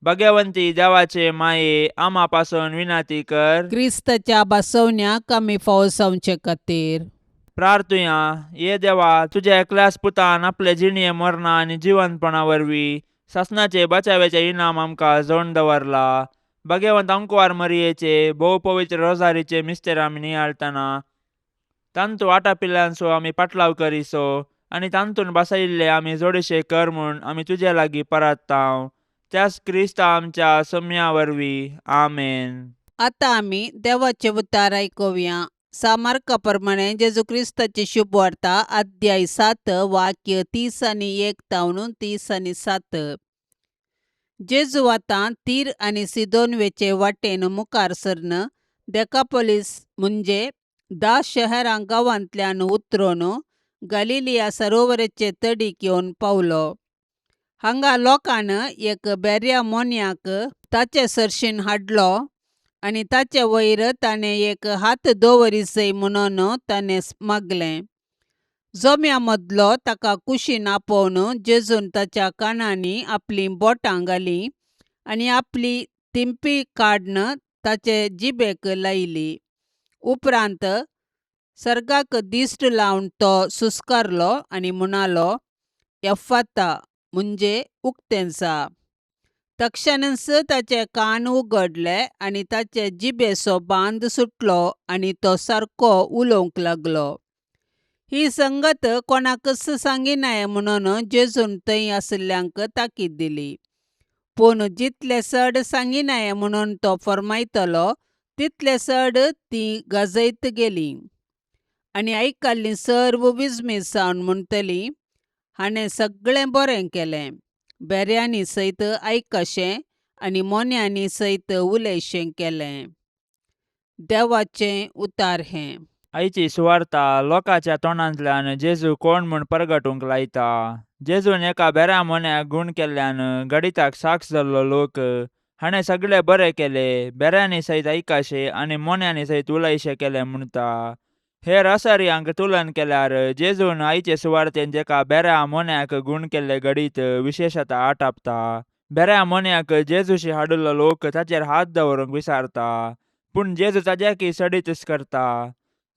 भाग्यवंती देवाचे माये आमा पासून विनाती कर. क्रिस्ताच्या बसवण्याक आमी फावो जावचे खातीर प्रार्थुया. ये देवा तुज्या एकल्याच पुतान आपले जिणये मरणा आनी जिवंतपणा वरवीं सासणाचे बचाव्याचे इनाम आमकां जोडून दवरला. भाग्यवंत अंकवार मरियेचे भोव पवित्र रोजारीचे मिस्तेर आमी नियाळतना तांतू आटापिल्ल्यांचो आमी पाटलाव करिसो आनी तांतून बसयिल्ले आमी जोडशे कर म्हूण आमी तुजे लागीं परात्तांव त्याच क्रिस्ता आमच्या सम्या वरवीं. आमेन. आतां आमी देवाचे उतार आयकुया. सामार्का प्रमाणे जेजू क्रिस्ताची शुभवार्ता अध्याय 7 वाक्य 31 तावन 37. जेजू आतां तीर आनी सिदोनवेचे वाटेन मुखार सरन देकापोलीस म्हणजे 10 शहरां गांवांतल्यान उतरून गलिलिया सरोवराचे तडीक येवन पावलो. हांगा लोकान एक बेऱ्या मोन्याक ताचे सरशीन हाडलो आनी ताचे वयर ताणें एक हात दवरिसय म्हणून ताणें मागलें. जोम्या मदलो ताका कुशीन आपोवन जेजून ताच्या कानांनी आपलीं बोटां घालीं आनी आपली तिंपी काडून ताचे जिबेक लायली. उपरांत सर्गाक दिश्ट लावन तो सुस्कारलो आनी म्हणालो, एफ्फाता म्हणजे उक्तें जा. तक्षणच ताचे कान उगडले आनी ताचे जिबेचो बांद सुटलो आनी तो सारको उलोवंक लागलो. ही संगत कोणाकच सांगिनाय म्हणून जेजून थंय आशिल्ल्यांक ताकीद दिली. पूण जितले चड सांगिनाय म्हणून तो फर्मायतलो तितले चड ती गाजयत गेली आनी आयकल्लीं सर्व विस्मीत जावन म्हणटलीं, हाणें सगळें बरें केलें. बेऱ्यांनी सयत आयकशें आनी मोन्यांनी सयत उलयशें केलें. देवाचें उतार हें. आयची सुवार्ता लोकांच्या तोंडांतल्यान जेजू कोण म्हूण परगटूंक लायता. जेजून एका बेऱ्या मोन्याक गूण केल्ल्यान गणिताक साक्ष जाल्लो लोक हाणें सगळे बरें केले बेऱ्यांनी सयत आयकाशे आनी मोन्यांनी सयत उलयशे केले म्हणटा. हेर असर्यांक तुलन केल्यार जेजून आयचे सुवार्तेन जेका बेऱ्या मोन्याक गूण केल्ले गणीत विशेशता आटापता. बेऱ्या मोन्याक जेजूशी हाडिल्लो लोक ताचेर हात दवरूंक विसारता पूण जेजू ताज्याकी सडीतच करता.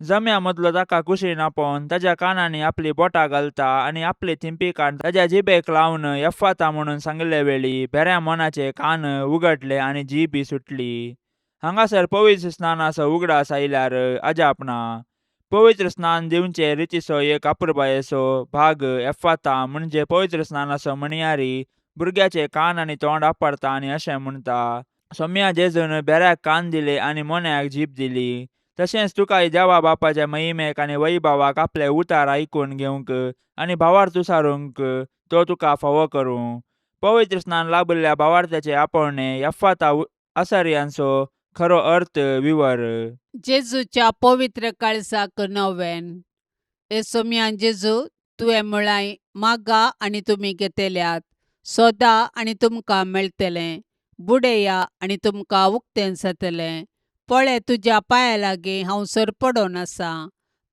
जम्या मदलो ताका कुशीन आपोवन ताज्या कानांनी आपली बोटां घालता आनी आपली थिंपी काडून ताज्या जिबेक लावन एफ्फाता म्हणून सांगिल्ले वेळी बेऱ्या मोनाचे कान उगडले आनी जीब सुटली. हांगासर पवित्र स्नानाचो उगडास आयल्यार अजाप ना. पवित्र स्नान दिवचे रितीचो एक अपुरबायेचो भाग एफ्फाता म्हणजे पवित्र स्नानाचो म्हणयारी भुरग्याचे कान आनी तोंड आपडता आनी अशें म्हणटा, सोम्या जेजून बेऱ्याक कान दिले आनी मोन्याक जीब दिली. तशेंच तुकाय देवा बापाच्या महिमेक आनी वैभावाक आपले उतार आयकून घेवंक आनी भावार्थ उसारूंक तो तुका फावो करूं. पवित्र स्नान लाभिल्ल्या भावार्थाचे आपोवणें एफ्फाता असर्यांचो खरो अर्थ विवर. जेजूच्या पवित्र काळजाक नवेन. हे सोम्या जेजू, तुवें म्हळांय मागा आनी तुमी घेतल्यात, सोदा आनी तुमकां मेळटलें, बुडया आनी तुमकां उक्तें जातलें. पळय तुज्या पांया लागीं हांव सरपडोन आसा.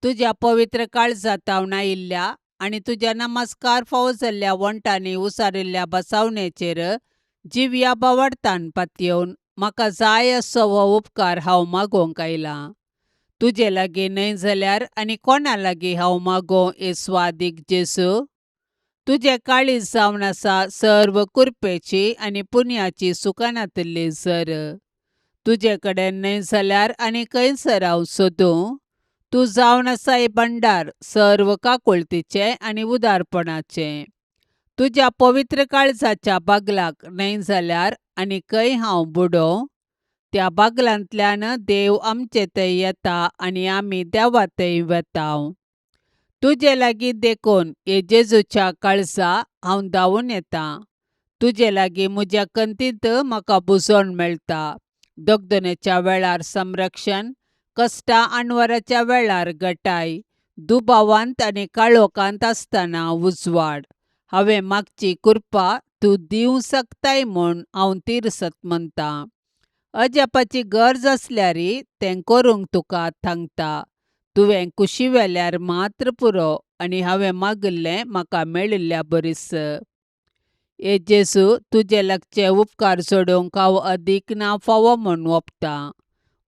तुज्या पवित्र काळजांत आयिल्ल्या आनी तुज्या नमस्कार फावो जाल्ल्या वण्टांनी उसारिल्ल्या बसावणेचेर जिव्या बावडतान पातयेवन म्हाका जाय असो हो उपकार हांव मागोवंक आयलां. तुजे लागीं न्हय जाल्यार आनी कोणा लागीं हांव मागों हे स्वादीक जेजू? तुजें काळीज जावन आसा सर्व कुरपेची आनी पुण्याची सुकानातिल्ली जर. तुजे कडेन न्हय जाल्यार आनी खंयसर हांव सोदूं? तूं जावन आसाय भंडार सर्व काकुळतीचें आनी उदारपणाचें. तुज्या पवित्र काळजाच्या बागलाक न्हय जाल्यार आनी खंय हांव बुडोवं? त्या बागलांतल्यान देव आमचे थंय येता आनी आमी देवा थंय वेता. तुजे लागीं देखून हे जेजूच्या काळजा हांव धांवून येतां. तुजे लागीं म्हज्या कंतींत म्हाका बुजवण मेळटा. दगदनेच्या वेळार संरक्षण, कश्टां अणवराच्या वेळार गटाय, दुबावांत आनी काळोखांत आसतना उजवाड. हांवें मागची कृपा तूं दिवं शकताय म्हूण हांव तिरसत म्हणटां. अजापाची गरज आसल्यार तें करूंक तुका थांगता. तुवें कुशी वेल्यार मात्र पुरो आनी हांवें मागिल्लें म्हाका मेळिल्ल्या बरीस. हे जेजू, तुजे लागचे उपकार जोडूंक हांव अदीक ना फावो म्हूण ओंपतां.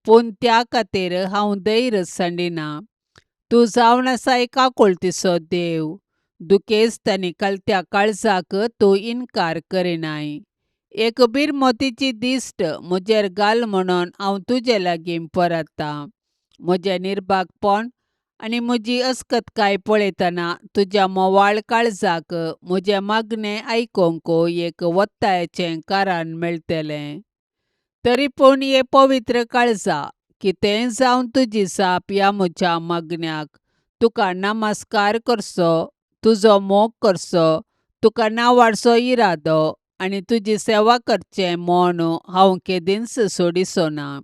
पूण त्या खातीर हांव धैर्य सांडिना. तूं जावन आसाय काकुळतीचो देव. दुखेस्त आनी कलत्या काळजाक तूं इनकार करिनाय. एक बिरमोतीची दिश्ट म्हजेर घाल म्हणून हांव तुजे लागीं परतां. म्हजें निर्भागपण आनी म्हजी अस्कतकाय पळयतना तुज्या मोवाळ काळजाक म्हजें मागणें आयकूंक एक वत्तायेचें कारण मेळटलें. तरी पूण हे पवित्र काळजा, कितेंय जावन तुजी जाप ह्या म्हज्या मागण्याक, तुका नमस्कार करचो, तुजो मोग करचो, तुका नांवाडचो इरादो आनी तुजी सेवा करचें म्हूण हांव केदींच सोडिचो ना.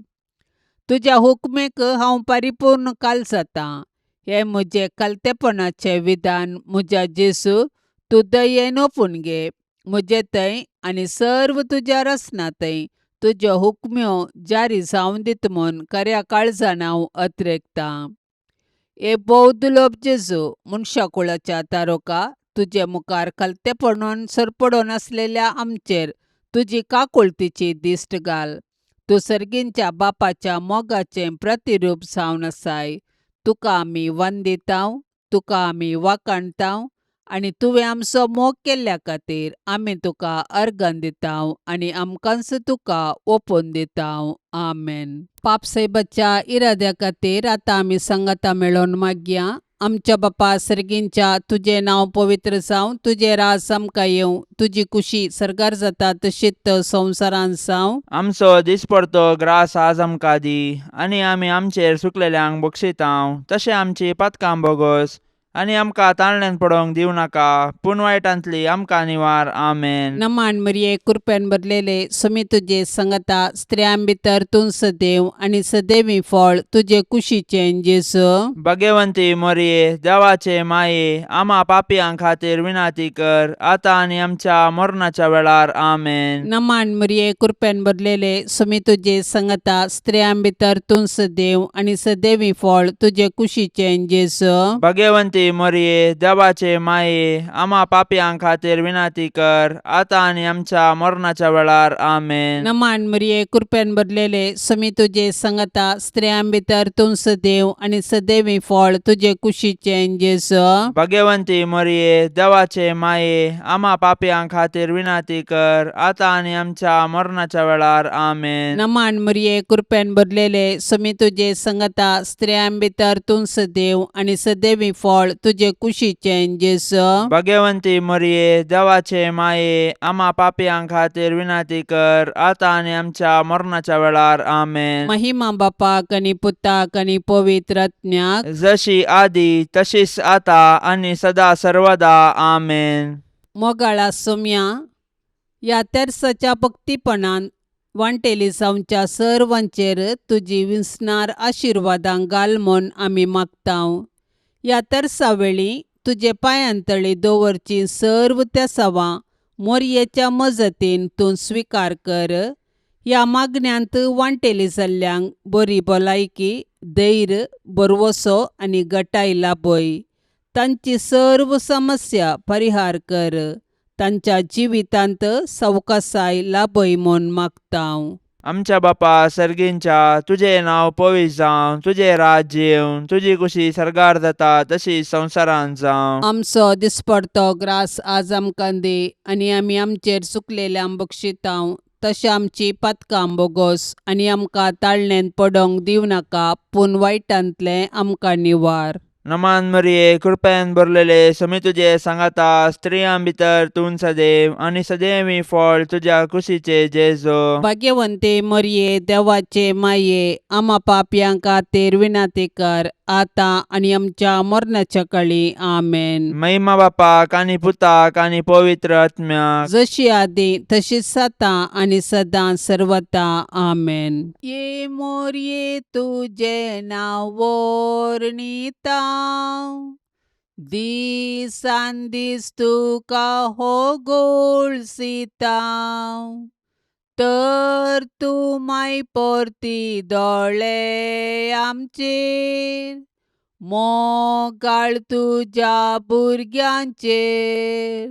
तुज्या हुकमेक हांव परिपूर्ण काल जातां. हें म्हजें कलतेपणाचें विधान म्हज्या जेजू, तूं दयेन ओपून घे. म्हजे थंय आनी सर्व तुज्या रसना थंय तुज्यो हुकम्यो जारी जावन दीत म्हूण खऱ्या काळजान हांव अत्रेकतां. हे भोव दुलोब जेजू, मनशाकुळाच्या तारोका, तुजे मुखार कलतेपणान सरपडून आसलेल्या आमचेर तुजी काकुळतीची दिश्ट घाल. तूं सर्गींच्या बापाच्या मोगाचें प्रतिरूप जावन आसाय. तुका आमी वंदितांव, तुका आमी वाखाणतांव आनी तुवें आमचो मोग केल्ल्या खातीर आमी तुका अर्गन दितांव आनी आमकांच तुका ओपून दितांव. आमेन. पापसाहेबाच्या इराद्या खातीर आतां आमी सांगाता मेळोवन मागया. आमच्या बापा सर्गींच्या, तुजें नांव पवित्र जावं, तुजें राज आमकां येवं, तुजी कुशी सर्गार जाता तशीच संवसारांत जावं. आमचो दिसपडतो ग्रास आज आमकां दी आनी आमी आमचेर सुकलेल्यांक बक्षितांव तशें आमची पातकां बोगोस आनी आमकां ताळण्यान पडोवंक दिवं नाका पूण वायटांतली आमकां निवार. आमेन. नमान मरिये, कृपेन भरलेले, समी तुजे संगता, स्त्रियां भितर तूं सदैव आनी सदैवी फळ तुजे कुशीचें जेजू. भगवंती मोरये, देवाचे माये, आमा पापयां खातीर विनाती कर आतां आनी आमच्या मरणाच्या वेळार. आमेन. नमान मरिये, कृपेन भरलेले, समी तुजे संगता, स्त्रियां भितर तूं सदैव आनी सदैवी फळ तुजे कुशीचें जेजू. भगवंती मोरये, देवाचे माये, आमा पापयां खातीर विनाती कर आतां आनी आमच्या मरणाच्या वेळार. आमेन. नमान मरिये, कृपेन भरलेले, समी तुजे संगता, स्त्रियां भितर तूं सदैव आनी सदैवी फळ तुजे कुशीचें जेजू. भगवंती मोरये, देवाचे माये, आमा पापयां खातीर विनाती कर आतां आनी आमच्या मरणाच्या वेळार. आमेन. नमान मरिये, कृपेन भरलेले, समी तुजे संगता, स्त्रियां भितर तूं सदैव आनी सदैवी फळ तुजे कुशीचें जेजू. भगवंती मोरये, देवाचे माये, आमा पापयां खातीर विनाती कर आतां आनी आमच्या मरणाच्या वेळार. आमेन. महिमा बापाक आनी पुताक आनी पवित्र आत्म्याक, जशी आदी तशीच आता आनी सदा सर्वदा. आमेन. मोगाळा सोम्या, ह्या तेर्साच्या भक्तीपणान वांटेली जावच्या सर्वांचेर तुजी विसणार आशिर्वादां घाल म्हूण आमी मागतांव. ह्या तेर्सा वेळी तुजे पांयांतळी दवरची सर्व तेसावां मोरयेच्या मजतीन तूं स्विकार कर. ह्या मागण्यांत वांटेली जाल्ल्यांक बरी भलायकी, धैर्य, भरवसो आनी गटाय लाभय. तांची सर्व समस्या परिहार कर. तांच्या जिवितांत सवकासाय लाभय म्हूण मागता. आमच्या बापा सर्गींच्या, तुजें नांव पवित्र जावं, तुजें राज्य येवं, तुजी कुशी सर्गार जाता तशी संवसारांत जावं. आमचो दिसपडतो ग्रास आज आमकां दी आनी आमी आमचेर चुकलेल्यांक बक्षितांव तशें आमची पातकां बोगोस आनी आमकां ताळणेन पडोंक दिवं नाका पूण वायटांतलें आमकां निवार. नमान मरिये, कृपेन भरलेले, समी तुजे सांगाता, स्त्रियां भितर तूं सदैव आनी सदैवी फळ तुज्या कुशीचे जेजो. भाग्यवंते मरये, देवाचे माये, आमा पापयां खातीर विनाती कर आतां आनी आमच्या मरणाच्या काळी. आमेन. महिमा बापाक आनी पुताक आनी पवित्र आत्म्याक. जशी आदी तशीच आतां आनी सदां सर्वता. आमेन. ये मोरये तुजें नांव वर्णिता, दिसान दीस तुका हो गोळसिता, तर तूं माय परती दोळे आमचेर, मोगाळ तुज्या भुरग्यांचेर,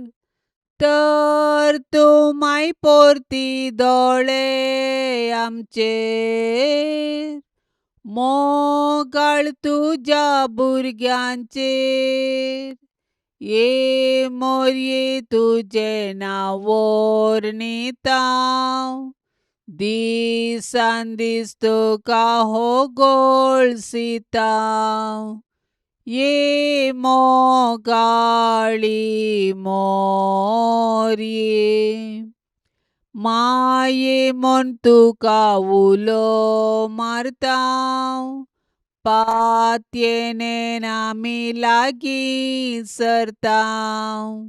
तर तूं माय परती दोळे आमचेर, मोगाळ तुज्या भुरग्यांचेर. ये मोरये तुजें नांव वर्णिता, दिसान दीस तुका हो गोळसिता, ये मोगाळी मोरये, माये म्हूण तुका उलो मारता, पातयेन आमी लागीं सरता,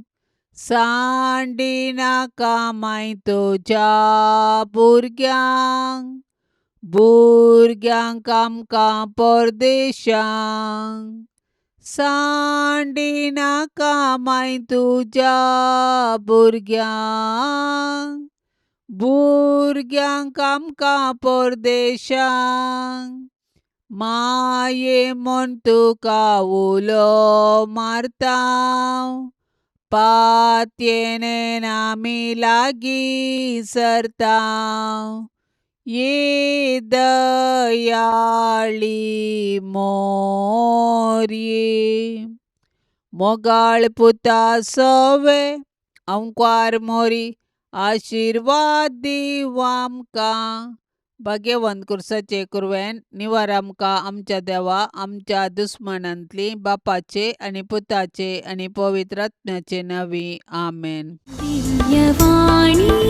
सांडिनाका माय तुज्या भुरग्यांक, भुरग्यांक आमकां परदेशांक, सांडिनाका माय तुज्या भुरग्यांक, भुरग्यांक आमकां परदेशांक, माये म्हूण तुका उलो मारता, पातयेन आमी लागीं सरता, ये दयाळी मोरये. मोगाळ पुता सवे अंकवार मोरी, आशिर्वाद दीव आमकां. भाग्यवंत कुर्साचे कुरवेन निवार आमकां आमच्या देवा आमच्या दुस्मनांतली, बापाचे आनी पुताचे आनी पवित्र आत्म्याचे नांवी. आमेन. दिव्यवाणी.